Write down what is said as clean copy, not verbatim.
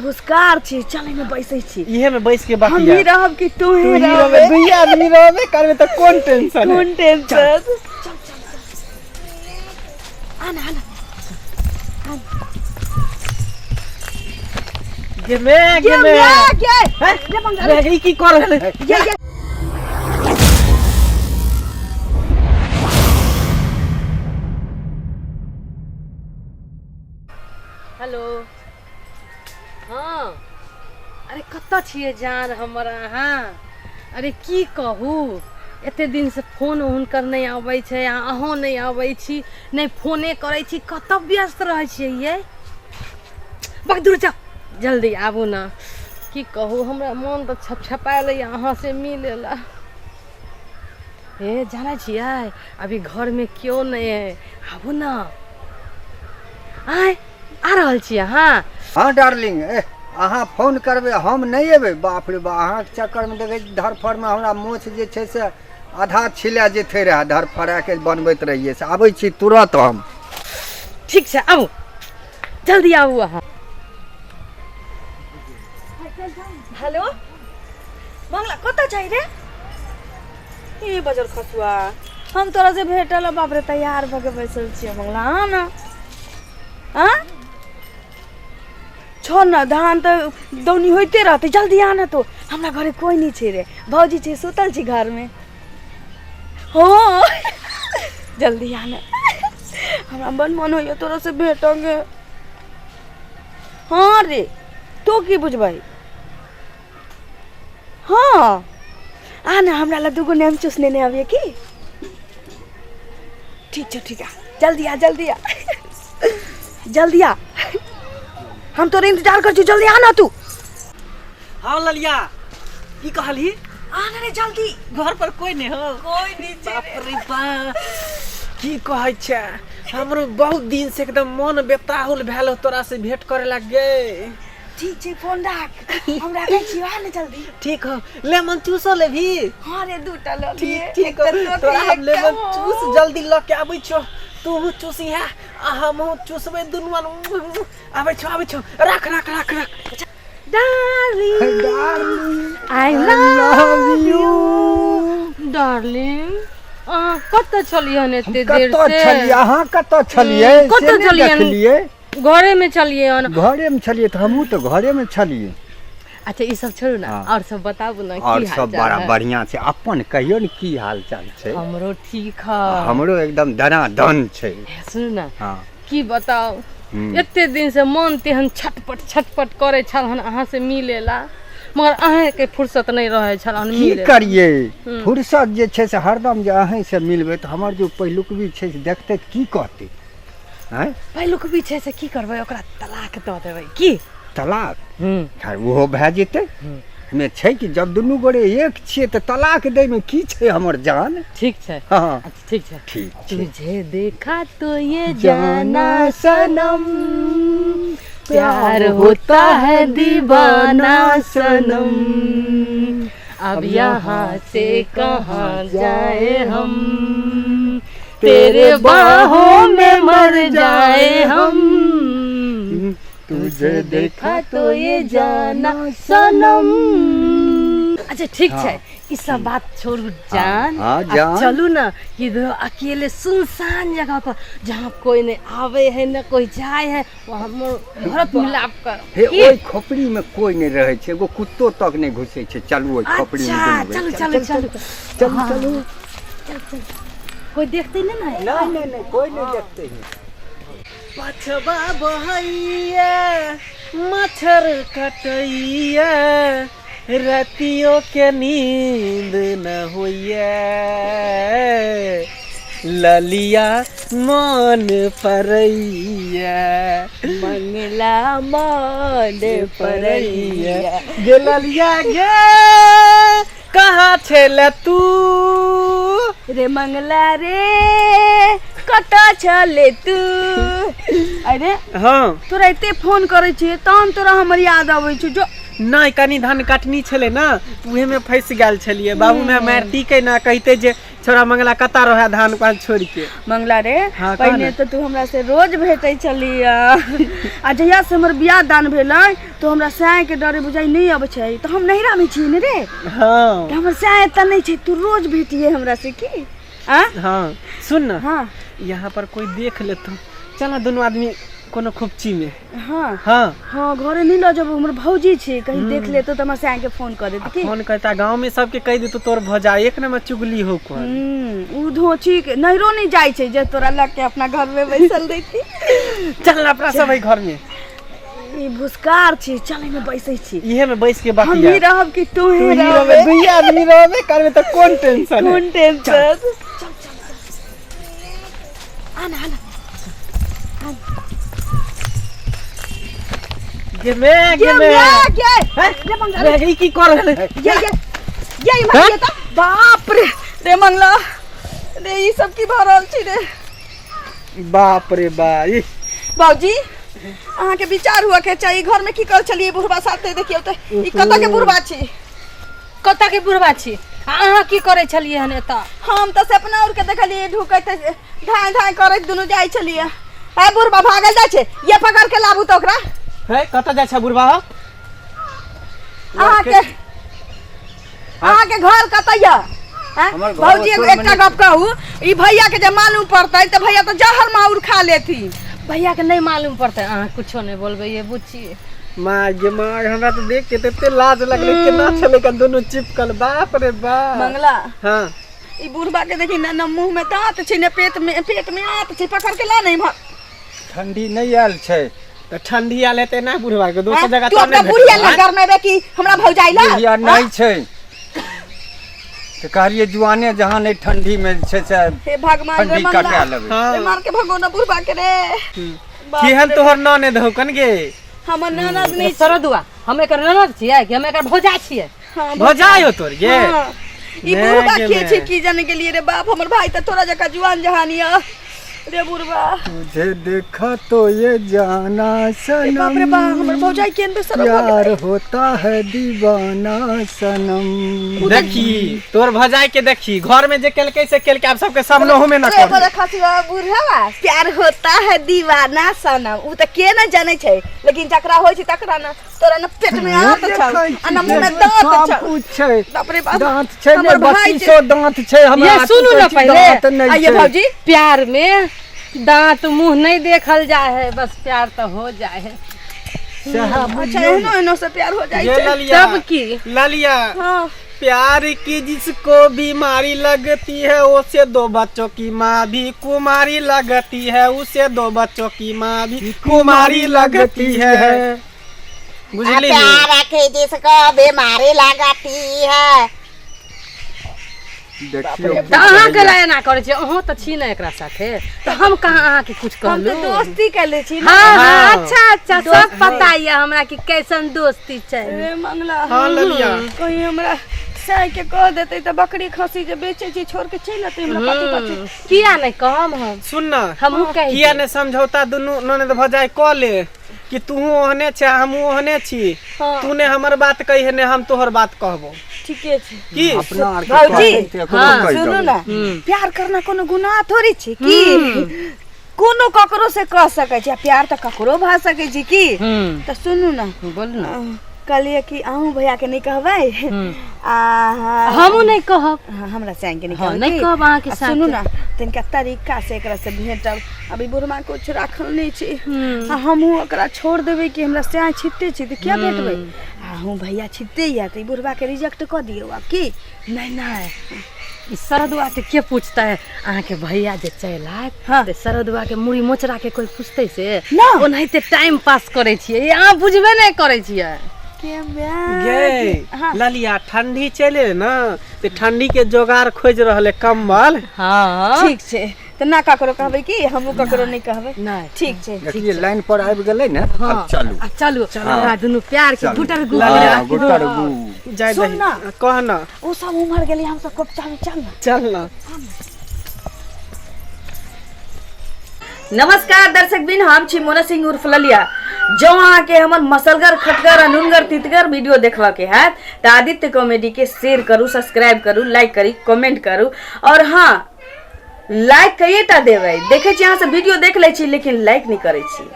भुसकार छै, चल एहिमे बैसै छी। इहे में बैस के हम बतिया। ही रहब कि तू ही तू ही रहबे? रहबे, दुई आदमी रहबे करबे तऽ कोन टेंशन है? कोन टेंशन। चल चल चल, आना आना। गे मे गे मे गे हैं? रे मंगला रे, ई की कर रहल है? गे गे। हेलो, हँ, अरे कतऽ छियै जान हमर अहाँ? अरे की कहू, एते दिनसँ फोन हुनकर नहि अबै छै आ अहूँ नहि अबै छी, नहि फोने करै छी। कतऽ व्यस्त रहै छियै यै? बक दूर जाउ, जल्दी आबू ने। की कहू, हमरा मोन तऽ छपछपायल यऽ अहाँसँ मिलै लए। हे, जानै छियै, अभी घरमे केओ नहि है, आबू ने। आँय, आ रहल छी अहाँ? हँ डार्लिंग, एह अहाँ फोन करबै हम नहि अयबै? बाप रे बा, अहाँके चक्करमे देखै छी धरफड़मे हमरा मोछ जे छै से आधा छिला जेतै रहए, धरफड़ाके बनबैत रहियै। से आबै छी तुरत हम। ठीक छै, आबू, जल्दी आबू अहाँ। हेलो मंगला, कतऽ छै रे? ई बजर खसुआ, हम तोरा से भेटल, बाप रे, तैयार भऽ के बैसल छियै। मंगला, आ ना, आ छोड़ न, धान तऽ दौनी होइते रहतै, जल्दी आ ना तो। हमरा घरे कोइ नहि छै रे, भौजी छै, सुतल छै घरमे। हो, जल्दी आ ना, हमरा बड़ मन होइए तोरा से भेटके। हाँ रे, तो की बुझबै? हाँ, आ ना, हमरा ला दूगो नेम चूस लेने आबिए की? ठीक छै, ठीक आ, जल्दी आ, जल्दी आ, जल्दी आ, हम तोरे इंतजार कर छी, जल्दी आ ना तू। हाँ ललिया, की कहलही? आ ना रे, जल्दी। घर पर कोई नहीं हो? कोई नहीं छै। बाप रे बा, की कहै छै, हमरो बहुत दिन से एकदम मन बेताहुल भेल हो तोरा से भेंट करे लग गे। ठीक छै, फोन राख, हम राखै छी, आ ना जल्दी। ठीक हो, लेमन चूसो लेबही? हाँ रे, दूटा लऽ लिए। ठीक ठीक हो, तोरा हम लेमन चूस जल्दी लऽ के आबै छियो, तूहू चूसी है आ हमहूँ चूसबै दुनू। आबै छौ, आबै छौ, राख राख राख राख। Darling, darling, I love you. Darling, अहाँ कतऽ छलियै हन एते देर कतऽ से? छलियै अहाँ? कतऽ छलियै कतऽ से नहि छलियै हन? देखलियै। घरे में छलियै हन। घरेमे छलियै तऽ हमहूँ तऽ घरेमे छलियै। अच्छा, ई सब छोड़ू ने। हाँ। और सब बताबू ने, आओर की हाल सब चाल बड़ा है? बढ़िआँ छै। अपन कहियौ ने, की हाल चाल छै? हमरो ठीक है। हमरो एकदम दनादन छै। सुनू ने। हँ। की बताउ, एते दिन से मन तेहन छटपट छटपट करै छल हन अहाँ से मिले ला, मगर अहाँके फुर्सत नहि रहै छल हन की मिले ला। करियै, फुर्सत जे छै से हरदम जे अहीँसँ मिलबै तऽ हमर जे पहिलुकबी छै से देखतै तऽ की कहतै? आँय? पहिलुकबी छै से की करबै, ओकरा तलाक दऽ देबै की? तलाक? खैर, ओहो भए जेतै। मे छै कि जब दुनू गोरे एक छियै तऽ तलाक दैमे की छै हमर जान? ठीक छै। हँ। अच्छा, ठीक छै। ठीक छै। तुझे देखा तो ये जाना सनम, प्यार होता है दीवाना सनम, अब यहाँ से कहाँ जाए हम, तेरे बाहों में मर जाए हम, तुझे देखा तो ये जाना सनम। अच्छा, ठीक छै, ई सब बात छोड़ू जान। हाँ, आब जान। चलू ना किधरो अकेले सुनसान जगह पर, जहाँ कोई नहीं आवे है न कोई जाए है, वहाँ मोर भरत मिलाप कर। हे, ओहि खोपड़ी में कोई नहीं रहै छै, एगो कुत्तो तक नहीं घुसै छै। चलू ओहि खोपड़ी में। अच्छा। दुनू चलू गोरे। चलू चलू। चलू चलू। कोई देखते नहीं ना? नहीं नहीं नहीं, कोई नहीं देखते हैं। पछबा बहैया, मच्छर कटैया, रतियो के नींद न होइया, ललिया मन परैया। मंगला मन परैया गे ललिया गे, कहाँ छेले तू? रे मंगला रे, कतऽ छले तू? अरे। हाँ। तोरा एते फोन करै छियै तहन तोरा हमर याद अबै छौ जो? नहि, कनि धान काटनी छलै ने, उहेमे फँसि गेल छलियै। बाबू माय मारती के ना, कहिते जे छोरा मंगला कता रहे धान पान छोड़ के। मंगला रे, हाँ, कह पहिने ने। तऽ तू हमरा से रोज भेटै छलियै, आ जहिया से हमर बियाह दान भेलै तऽ हमरा साँय के डरे बुझाइ नहि अबै छै, तऽ हम नैहरा मे छियै ने रे। हाँ। तऽ हमर साँय एतऽ नहि छै, तू रोज भेटिए हमरा से की? आ हाँ सुन ना। हाँ। यहाँ पर कोई देख लेतो, चल ना दुनू आदमी कोनो खुपची में। हाँ। हाँ। हाँ, घरे नहीं लऽ जेबो, हमर भौजी छै, कहीं देख लेतो तऽ हमर साँय के फोन कर देत की। फोन करता गांव में सबके कह देतो तोर भौजाई एक नंबर चुगली हो कोन। उ धोची के नैहरो नहीं जाइ छै जे तोरा लग के अपना घर में बैसल रहिती। चल ना अपना सब घर में। ई भुसकार छी, चल एहिमे बैसै छी। इहे में बैस के हम बतिया। ही रहब कि तू ही तू ही रहबे? रहबे, दुइये आदमी रहबे करबे तऽ कोन टेंशन है? कोन टेंशन? चल, चल, चल। आना, आना। गे मैं, गे गे मैं। मैं, गे। हैं? रे मंगला, रे। रे, ई की कर रहल है? गे, गे। गे, ई मार हैं? गे तऽ। बाप रे, रे मंगला। रे, ई सब की भऽ रहल छी रे? बाप रे बा, ई। बाबूजी, अहाँ के विचार हुआ के चाही, घर में की कर छलियै बुढ़बा साथे? देखियौ तऽ ई कतऽ के बुढ़बा छी? कतऽ के बुढ़बा छी? आ अहाँ की करै छलियै हन एतऽ? हम तऽ सपना उड़ के देखलियै ढुकैत धाय धाय करैत दुनू जाइ छलियै। हे बुढ़बा भागल जाइ छै, ये पकड़ के लाबू तऽ ओकरा। हे, कतऽ जाइ छै बुढ़बा? अहाँके घर कतऽ यऽ? हैं? हमर घर भौजी, एगो ओतहि एकटा गप कहू, ई भैया के जे मालूम पड़तै तऽ भैया तऽ जहर माउर खा लेथिन। भैया के नहीं मालूम पड़तै, अहाँ कुछो नहीं बोलबै ये बुच्ची। माँ गे माँ, हमरा तऽ देख के तते लाज लगलै, केना छलै का दुनू चिपकल, बाप रे बाप। मंगला। हाँ। ई बुढ़बा के देखी ने, न मुंह में दांत छै न पेट में, पेट में आंत छै, पकड़ के ला नहीं इम्हर। ठंडी नहीं आयल छै। तऽ ठंडी आयल हेतै ना बुढ़बा के, दोसर हैं? जगह तू तऽ अपना नहि बुढ़िया भेटतै। लग गरमेबे कि हमरा भौजाई लग? बुढ़िया नहीं छै तऽ कहलियै जुआने जहाँ नहीं ठंडी में छै से हे भगवान रे ठंडी मंगला। कटा लेबै। हाँ। रे मार के भगोना बुढ़बा के रे। बाप केहन रे। तोहर ननद हौ कन गे? हमर ननद नहीं। सरदुआ, हम एकर ननद छियै कि हम एकर भौजा छियै? हाँ, भौजाई हो तोर गे? हाँ। ई ने बुढ़बा गे के ने। छै की जाने के लिए रे बाप, हमर भाई तऽ तोरा जकाँ जुआन जहान यऽ रे बुढ़बा। तुझे देखा तो ये जाना रे बाप रे सनम, बा, हमर भौजाई केहन बेसरम भऽ गेलै। प्यार होता है दीवाना सनम। देखी तोर भौजाई के, देखी घर में जे केलकै से केलकै, आब सबके सामने में न रे कर। बड़ा खसिया बुढ़वा, प्यार होता है दीवाना सनम, उ तऽ के न जानै छै, लेकिन जकरा होइ छै तकरा न, तोरा न पेट में आंत छौ आ न मुंह में दांत सब छौ। कुछ छै। बाप रे बाप, दांत छै ने, हमर भाई 32 दांत छै हमरा। ये सुनू ना कहै छी, पहिले। दांत नहि आइए छै। भौजी। प्यार में दांत मुंह नहीं देखल जाए है, बस प्यार तो हो जाए है। सएह अच्छा, बुझियौ। एहनो एहनो से प्यार हो जाइ ये छै। ललिया। तब की? ललिया। हाँ। प्यार की जिसको बीमारी लगती है, उसे दो बच्चों की माँ भी कुमारी लगती है, उसे दो बच्चों की माँ भी कुमारी लगती है। बुझली? प्यार की जिसको बीमारी लगती है। देखियौ। तऽ अहाँ के ला एना करै छियै? अहूँ तऽ छी ने एकरा साथे, तऽ हम कहाँ अहाँके कुछ हम तऽ कहलहुँ? दोस्ती कर छी ना। हाँ हाँ। हाँ। अच्छा अच्छा, सब पता ये हमरा कि कैसन दोस्ती छै। रे मंगला। हाँ ललिया। कहीं हमरा साय के कह देते तऽ बकरी खसी जे बेचे छी छोड़ के चलि अतै हमरा पाछू पाछू। किया नहीं कहम हम? सुन ना। हमहूँ कहि किया देब। ने समझौता दुनू ननद भौजाई कऽ ले कि तूहू ओहने छै, हमहूँ ओहने छी। हाँ। तू ने हमर बात कही ने हम तोहर बात कहबो। ठीके छै। की अपना आरके भौजी, कहतै तऽ एकरो हाँ, कहि सुनू देबै। ना, प्यार करना कोनो गुनाह थोड़ी छै की? कोनो ककरो से कह सकै छै, आ प्यार तऽ ककरो भऽ सकै छै की? तऽ सुनू ना। बोल ना। कहलियै कि अहूँ भैया के नहीं कहबै आ हमहूँ नहीं कहब। हाँ, हमरा साँय के नहीं हाँ, कहबै नहीं की? कहब अहाँके आ साँय सुनू के। ना, तनिका तरीका से एकरा से भेटब। अभी बुढ़मा कुछ राखल नहीं छै, आ हमहूँ ओकरा छोड़ देबै कि हमरा साँय छिटते छी तऽ किया भेटबै? आ अहूँ भैया छिटते यऽ तऽ ई बुढ़बा के रिजेक्ट कऽ दियौ आब की? नहीं नहीं, ई सरदुआ के के पूछता है? अहाँके भैया जे चलि आयत हाँ। तऽ सरदुआ के मुड़ी मोचरा के कोई पूछतै से? ना। ओनाहिते टाइम पास करै छियै, ई अहाँ बुझबे नहि करै छियै। के गे हाँ। ललिया, ठंडी चले ना तऽ ठंडी के जोगार खोज रहले कंबल। हाँ। ठीक छै, तऽ ना ककरो कहबै कि हमहूँ ककरो नहीं कहबै। नहि। ठीक छै। देखिए, लाइन पर आबि गेलै ने, आब चलू। आ चलू, हमरा दुनू प्यार के चलू। गुटर गु। हाँ, गुटर गु। जाय सुन दही। ना। कह ना। ओ सब उम्हर गेलै, हम सब कोपचा में चल ना। चल ना। नमस्कार दर्शक बिन, हम छी मोना सिंह उर्फ ललिया। जँ अहाँके हमर मसलगर खटगर आ नुनगर तितगर वीडियो देखबाके हैत तऽ आदित्य कॉमेडी के शेयर करू, सब्सक्राइब करू, लाइक करी, कमेंट करू। और हाँ, लाइक कइएटा देबै, देखै छी अहाँ सब वीडियो देख लै छी लेकिन लाइक नहि करै छी।